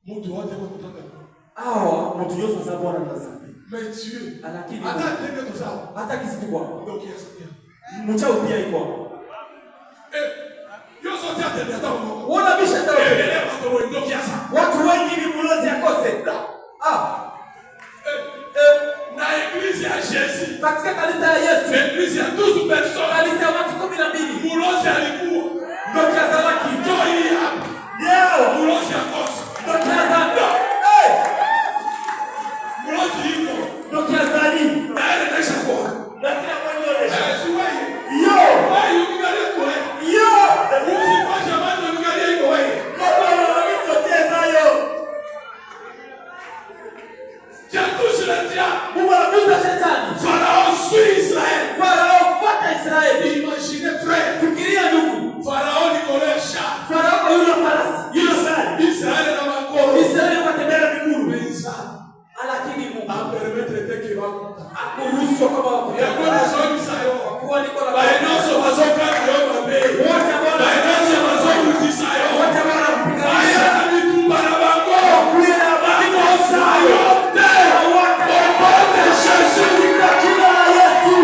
Mutu wote kwa kutoka. Awa moto nyonso aza mwana na Nzambe. Mais Dieu, Lakini ata ndenge toza, hata kisi tukwa ndoki ya Seigneur. mchawi pia iko hapo. Eh, yo sote atende ata moko. Uona bisha tawe. Ebele bato boye ndoki ya sa. Watu wengi ni mlozi akose. Ah, Eh, eh, na église ya Jésus, katika kanisa ya Yesu, église ya 12 personnes, kanisa ya watu 12, mulozi alikuwa. ndoki azalaki. Njoo hii hapa. Leo Mulozi akosa. ndoki azali. Eh, Mulozi iko. ndoki azali. Na yeye anaisha kwa. Na kila mmoja onyesha. Eh, si wewe. Yo, Wewe ukiangalia tu wewe. yo. Usifanye macho ukiangalia iko wewe. Mabwana wanamtoteza yo. Tu touches le diable. Mungu anagusa shetani. Pharaon suit Israël. Farao fuata Israeli. Imaginez, frère. Fikiria ndugu. Pharaon likolo char. Farao yule farasi, yule gari. Israël na makolo. Israeli wakatembea na miguu. Mais ça, Lakini Mungu a permettre te que bakuta. akuruhusu kama Yango nazongisa yo. kwa kuwa niko na Baye nyonso bazokanga yo mabe. wote ambao Baye nyonso bazowutisa yo. wote ambao Baya wanakupiganisha na bitumba na bango. kuya na Bakosa yo te. Au nom de Jésus. katika jina la Yesu.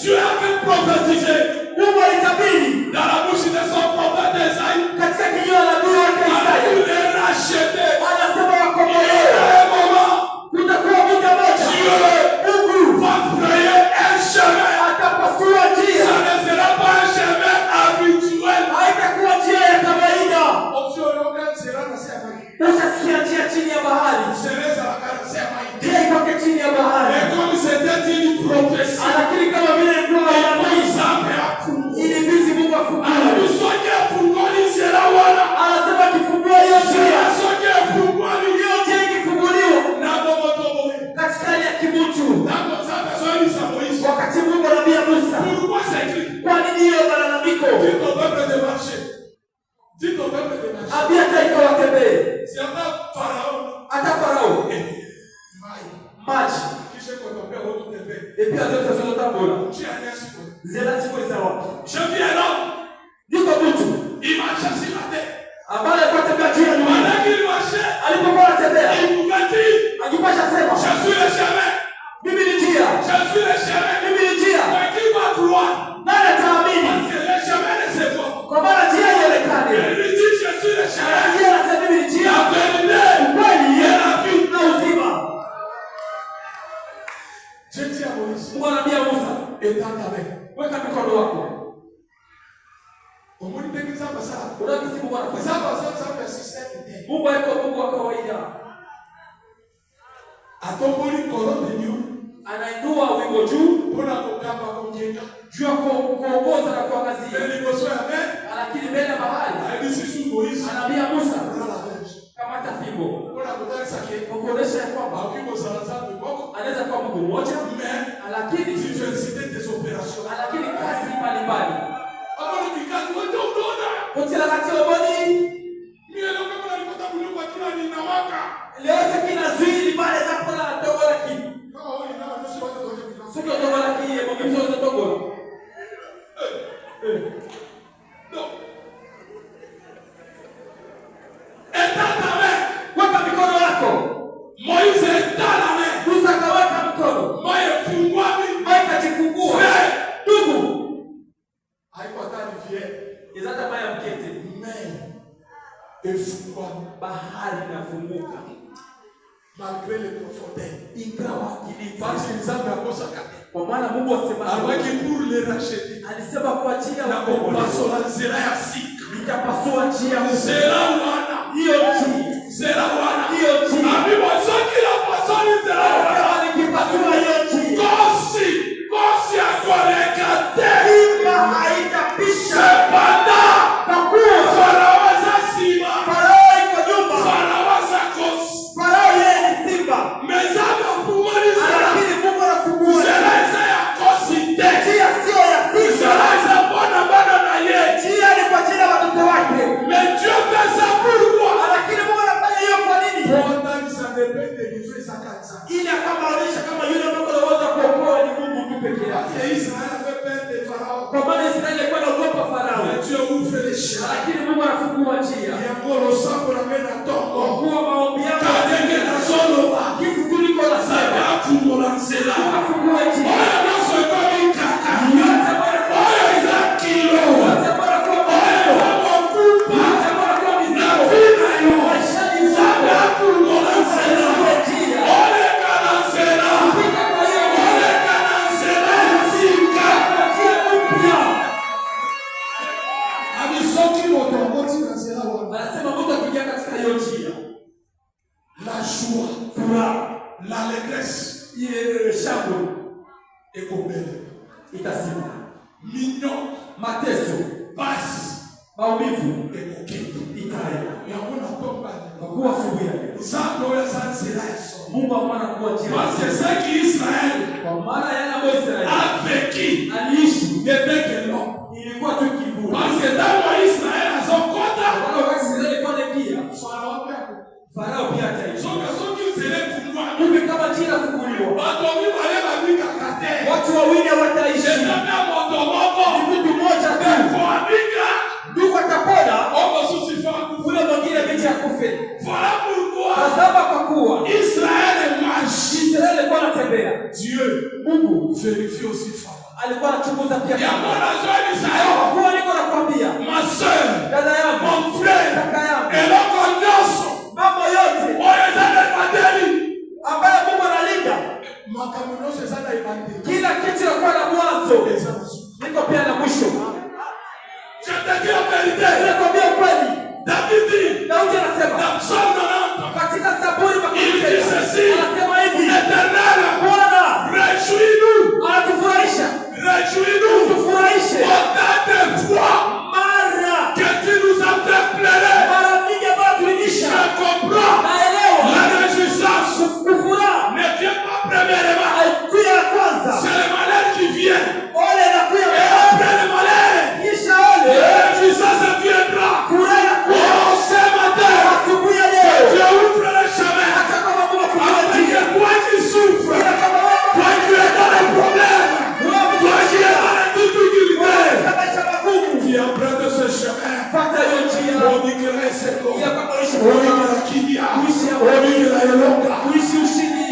Dieu avait prophétisé Mungu alitabiri dans la bouche de son prophète Esaïe. katika kinywa la nabii wake Isaya, Il les racheter. anasema Il y wakombolewe. a un moment, Kutakuwa muda mmoja Dieu Mungu va frayer un chemin. atapasua njia, Ça ne sera pas un chemin habituel. haitakuwa njia ya kawaida. Utasikia njia chini ya bahari, njia itoke chini ya bahari, Mais comme c'était une prophétie, lakini kama vile ilikuwa unabii, ilibidi Mungu afungue. Anasema akifungua hiyo njia, hiyo njia ikifunguliwa katika hali ya kibutu, wakati Mungu anaambia Musa, kwa nini hiyo malalamiko? Dis ton peuple de marcher. Ambia taifa watembee. Si hata Pharaon, Hata Farao mai, maji kisha kwa wewe utembee. epia zote zozotambola Njia ya siku. zela siku za wapi? Je vis un homme, Niko mtu il marchait sur la terre. ambaye alikuwa anatembea juu ya dunia. Pendant qu'il marchait, Alipokuwa anatembea il pouvait dire, angepasha sema, je suis le chemin, mimi ni njia, je suis le chemin. mimi ni njia. Mais qui va croire? Nani ataamini? Parce que le chemin ne se voit pas. Kwa maana njia haionekani. Il lui dit, je suis le chemin, Njia anasema mimi ni njia, la vérité ukweli et la vie. na uzima. Dieu dit à Moïse, Mungu anaambia Musa, étends ta main. weka mikono wako. Omoni ndenge Nzambe asala. Unakisi Mungu anafanya. Nzambe aza Nzambe ya système te. Mungu haiko Mungu wa kawaida. Atomboli colonne de nuée Anainua wingu juu mpona kokamba kongenga. juu ya kuongoza na kuangazia, Mais liboso ya mer, lakini mbele ya bahari ayebisi su Moïse, anaambia Musa, prends la verge. kamata fimbo Mpona kotalisa ke kwa kuonesha ya kwamba bakoki kozala Nzambe moko, anaweza kuwa Mungu mmoja, mais lakini diversité des opérations. lakini kazi mbalimbali. Amoni mikati wote unaona. Kutila kati omoni Mie leo kama nalipata bulungu hatuna ninawaka. leo sekina zwili bale zakola togolaki Kama wewe ninawa nusu watu wote binafsi. soki otogolaki ebongi biso ozotogola. Non. Étends ta main. Weka mikono yako. Moïse étend la main. Musa akaweka mkono, Mayi efungwami. maji ikajifungua. Frère, Ndugu, haiko hata rivière. eza hata mayi ya mkete, Mais efungwami bahari inafunguka malgré les profondeurs. ingawa kilindi, Parce que Nzambe akosaka te. kwa maana Mungu asema Alobaki pour les racheter. alisema kwa ajili ya Na wakombolewa kopasola nzela ya sika. nitapasua njia Nzela wana. hiyo njia, Nzela wana. hiyo njia. Abi soki napasoli nzela wana. Anasema nikipasua hiyo njia, Kosi, kosi akoleka te. simba haitapisha, Cependant, kwa kuwa Farao aza nsima. Farao iko nyuma. Farao aza kosi. Farao yeye ni simba, Mais Nzambe afungoli nzela. lakini Mungu anafungua Nzela eza ya kosi te. njia, sio ya simba. Nzela eza mpona bana na ye. Njia ni kwa ajili ya watoto wake, Mais Dieu fait ça pourquoi? lakini Mungu anafanya hiyo kwa nini? Maumivu ekokende. Itaenda. Yango natomba. Kwa kuwa asubuhi ya leo Nzambe oyo aza nzela ya solo. Mungu amana kuwa njia. Parce que ce qu'Israël Kwa maana yale ambayo Israeli a vécu aliishi n'était que l'ombre. Ilikuwa tu kivuli. Parce que ntango Israël azokota, Kwa maana wakati Israeli alikuwa anaingia, Farao mpe ako. Farao pia ataishi. Soki soki nzela efungwami, Kumbe kama njia inafunguliwa, bato mibale babikaka te. Watu wawili hawataishi. Eza mpe moto moko. Ni mtu mmoja tu. Ndeko abika, Ndugu atapona, oyo mosusu faut akufa. ule mwingine binti akufe. Voilà pourquoi Tazama, kwa kuwa Israël marche. Israeli alikuwa anatembea, Dieu Mungu vérifie aussi Pharaon. Alikuwa anachunguza pia. Yango nazoyebisa yo, Kwa kuwa niko nakwambia, ma soeur, dada yangu, mon frère, kaka yangu, eloko nyonso mambo yote oyo eza na ebandeli, ambayo Mungu analinda, makambo nyonso eza na ebandeli, kila kitu inakuwa na mwanzo, eza na suka. niko pia na mwisho. Je te dis la vérité. Nakwambia kweli. David dit Daudi anasema dans Psaume 90, katika Zaburi il dit ceci, anasema hivi, Éternel, Bwana réjouis-nous, anatufurahisha, réjouis-nous tufurahishe autant de fois mara que tu nous as fait pleurer. Mara mingi ambayo tulilisha. Je comprends, Naelewa la réjouissance kufuraha ne vient pas premièrement. Haikuya ya kwanza. C'est le malheur qui vient. Ole inakuya, Et après le malheur, kisha ole la réjouissance viendra. Furaha inakuya. Oh, ce matin, Asubuhi ya leo Dieu ouvre le chemin. Hata kama Mungu afungua Afin njia, que toi qui souffres, ila kama wewe toi qui es dans les problèmes, toi qui es dans les difficultés, katika maisha magumu, tu empruntes ce chemin. Fuata hiyo njia Obikela eseko. ya kwamba uishi Obikela kimia. Kuishi amani. Obikela elonga. Kuishi ushindi.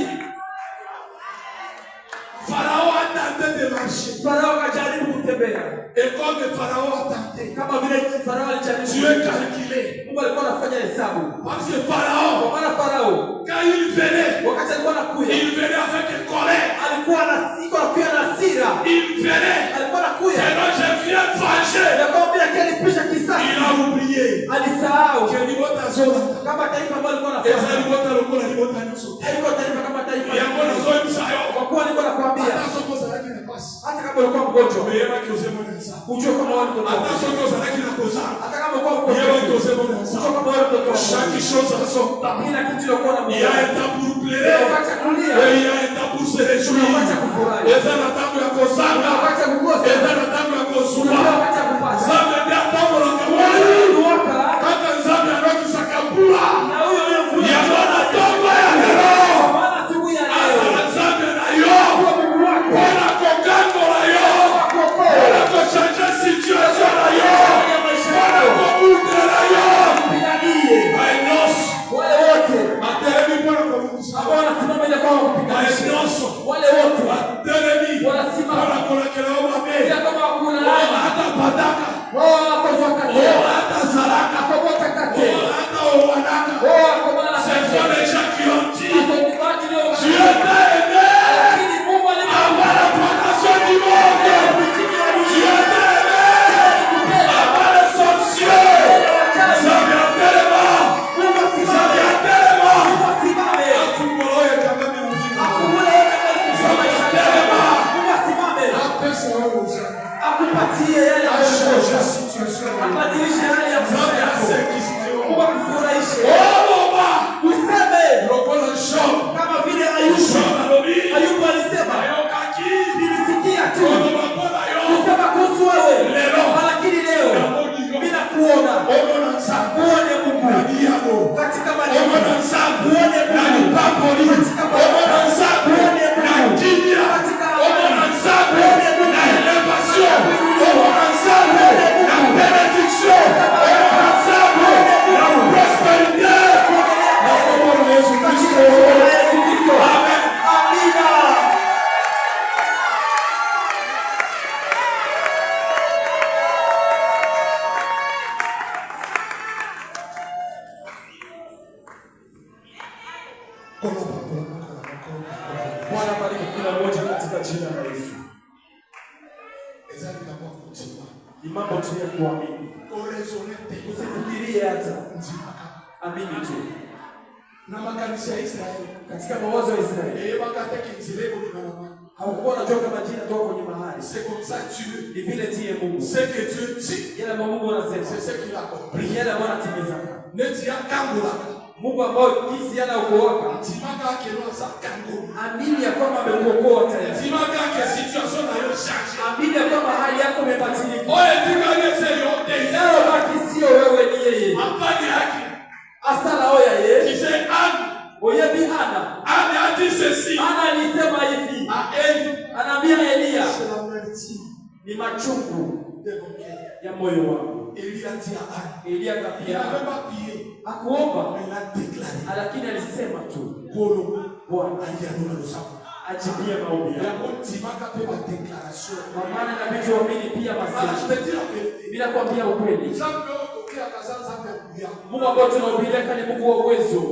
Pharaon a tenté de marcher. Farao akajaribu kutembea. Et comme Pharaon a tenté, Kama vile Farao alijaribu, Dieu calculait. Mungu alikuwa anafanya hesabu. Parce que Pharaon, Kwa maana Farao quand il venait, wakati alikuwa anakuya, il venait avec colère. Alikuwa na siku anakuya na hasira, Il venait. Alikuwa anakuya Sinon, je viens venger. ya kwamba bila kilipisha kisasi. Il a oublié Alisahau que libota azolanda kama taifa ambalo alikuwa eza anafanya libota lokola libota nyonso te. haikuwa taifa kama taifa. Yango nazoyebisa yo, Kwa kuwa alikuwa anakuambia, ata soki ozalaki na pasi, hata kama ulikuwa mgonjwa, oyebaki ozemona Nzambe. Ujue kama wewe ni mtoto wa Ata Mungu. soki ozalaki na kozala, Hata kama ulikuwa oyebaki mgonjwa, ozemona ujue Nzambe. kama wewe ni mtoto wa Mungu. Chaque chose a son temps. Kila kitu ilikuwa na Il y a muda. un temps pour pleurer Wakati wa kulia, et il y a un temps pour se réjouir. Kuna wakati wa kufurahi. Eza na ntango ya kozanga, Kuna wakati wa kukosa, eza na ntango ya kuna kozwa. wakati wa kupata. Nzambe nde atambolaka moi, Mwaka kaka Nzambe anokisaka mbula. Na huyo huyo mvula. Yango na ntongo ya lelo, Kwa maana siku ya leo azala Nzambe na yo kuwa Mungu wako mpona kokangola yo, kuokoa mpona kochange situation na yo, ya maisha mpona yako, kobundela yo. kupiganie Baye nyonso wale wote batelemi mpona kobundisa, ambao wanasimama ili kwa baye kupiganisha, nyonso wale wote batelemi wanasimama mpona kolakela yo mabe. ili kama Oyo wakulaani ata pataka, wao wakozwa oyo kate ata zalaka, akobota kate oyo ata owanaka, wao wakomana ce sont les gens qui ont dit: Dieu t'a aimé lakini Mungu avant la fondation du monde. Dieu t'a aimé avant les sorciers. Nzambe atelema, Nzambe atelema. Afungola oyo ekangami na nzinga. Nzambe atelema. Apesa oyo ozali. Akupatie yale Achange situation. abadilishe hali ya maisha Nzambe yako. asekisa yo. Mungu akufurahishe. Oloba Useme lokola Job. kama vile Ayubu. Job alobi, Ayubu alisema, nayokaki nilisikia tu koloba mpo na yo. kusema kuhusu wewe, Lelo. lakini leo Namoni yo. mimi nakuona. Omona Nzambe Muone Mungu na biyano. Katika majibu. Omona Nzambe Muone na Mungu lipamboli. Katika baraka. Omona Nzambe Muone na Mungu kimia. Katika amani. Omona Nzambe Muone Mungu na élévation. Omona Nzambe Muone Mungu na bénédiction. Omona Nzambe na prospérité. Na kombo na Yesu Kristo. Katika jina la Yesu Kristo. Amen. Amina. Bwana bariki kila mmoja katika jina la Yesu. Eza likambo ya kondima. Ni mambo tu ya kuamini. Koraisonner te. Usifikirie hata. Ndimaka. Amini tu. Na makanisi ya Israele, Katika mawazo ya Israeli, eyebaka te ke nzela ekobima na mai. Haukuwa unajua kama njia inatoka kwenye mahali. C'est comme ça Dieu. Ni vile ndiye Mungu. Ce que Dieu dit, Yale ambayo Mungu anasema. C'est ce qu'il accomplit. Yale ambayo anatimizaka. Neti akangolaka. Mungu ambayo jinsi anaokoaka. Ndimaka que aza kango. Amini ya kwamba amekuokoa tayari. Ndimaka que situation na yo change. Amini ya kwamba hali yako imebadilika. Oyo etikali eza yo te. Inayobaki sio wewe, ni yeye. Afani yake. Asala oya ye. Tu sais, Anne, Oyebi Hana. Anne a dit ceci Hana alisema hivi. À Élie. Anaambia Eliya, C'est l'amertume ni machungu de mon cœur. Ya moyo wangu. Élie a dit à Anne. Eliya Il akamwambia, n'avait pas prié, hakuomba, mais il a déclaré. Lakini alisema tu, Kolo, Bwana ayanola losambo. Ajibie maombi yako. Yango ndimaka mpe badéclaration. Kwa maana inabidi uamini pia Voilà, je masemo. te dis la vérité. Bila kuambia ukweli. Nzambe oyo toteyaka aza Nzambe ya nguya. Mungu ambao tunahubiria ni Mungu wa uwezo.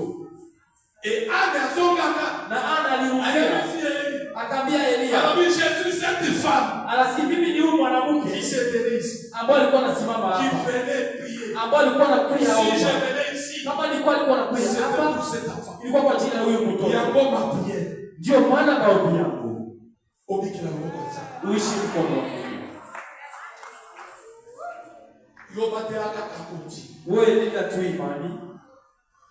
Et Anne azongaka. Na Ana alirudia. Ayebisi Eli. Akaambia Eliya, Alobi, je suis cette femme anasi mimi ni huyu mwanamke qui s'est tenue ici, ambaye alikuwa anasimama qui hapa, venait prier. ambaye alikuwa anakuja Si je hapa. venais ici, Kama nilikuwa nakuja c'était hapa, pour cet enfant. ilikuwa kwa ajili ya huyu mtoto. Yango ma prière. Ndio maana maombi yangu Obikela loboko ya Nzambe. uishi mkono wa Mungu. Yo batelaka kakoti. Wewe linda tu imani,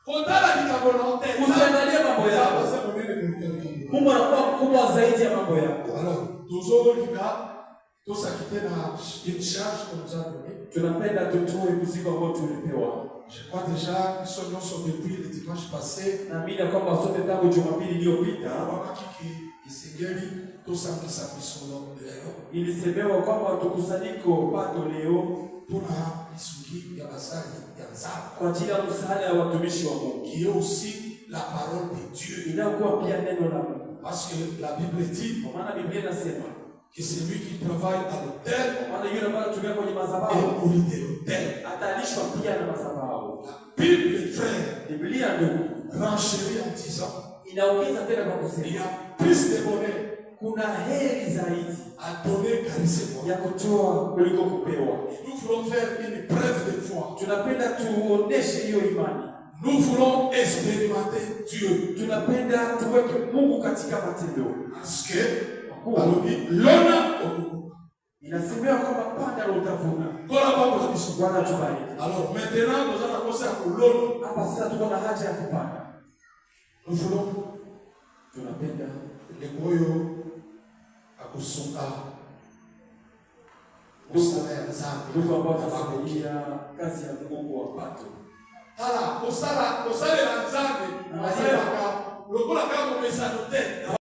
Kotala likambo na yo te. Usiangalie mambo yako. Nzambe aza monene koleka likambo. Mungu anakuwa mkubwa zaidi ya mambo yako. Alors, tozolinga tosakite na une charge qu'on nous a donnée. Tunapenda tutoe mzigo ambao tulipewa. Je crois déjà, nous sommes nyonso depuis le dimanche passé. Naamini ya kwamba sote tangu Jumapili iliyopita Balobaki ke esengeli tosangisa misolo lelo ilisemewa kwamba tukusanyiko pato leo mpona lisungi ya basali ya Nzambe, kwa ajili ya msaada ya watumishi wa Mungu, qui est aussi la parole de Dieu. Inayokuwa pia neno la Mungu, Parce que la Bible dit kwa maana Biblia inasema que celui qui travaille à l'autel kwa maana yule ambaye anatumia kwenye madhabahu est nourri de l'autel. Atalishwa pia na madhabahu. La Bible, frère, Biblia ndugu, renchérit en disant inaongeza tena kwa il y kusema a plus de bonheur kuna heri zaidi à donner qu'à recevoir. Ya kutoa kuliko kupewa. Nous voulons faire une preuve de foi. Tunapenda tuoneshe hiyo imani. Nous voulons expérimenter Dieu. Tunapenda tuweke Mungu katika matendo. Parce que, Kwa kuwa balobi, lona okobuka. Inasemewa kwamba panda na utavuna. Nkolo apambola biso. Bwana tubariki. Alors maintenant, toza na posa ya kolona. Hapa sasa tuko na haja ya kupanda. Nous voulons Tunapenda ndeko oyo akosunga mosala ya Nzambe. Ndugu ambao watasaidia kazi ya Mungu kwa pato. Tala kosala kosalela Nzambe basalelaka lokola kaka momesano te.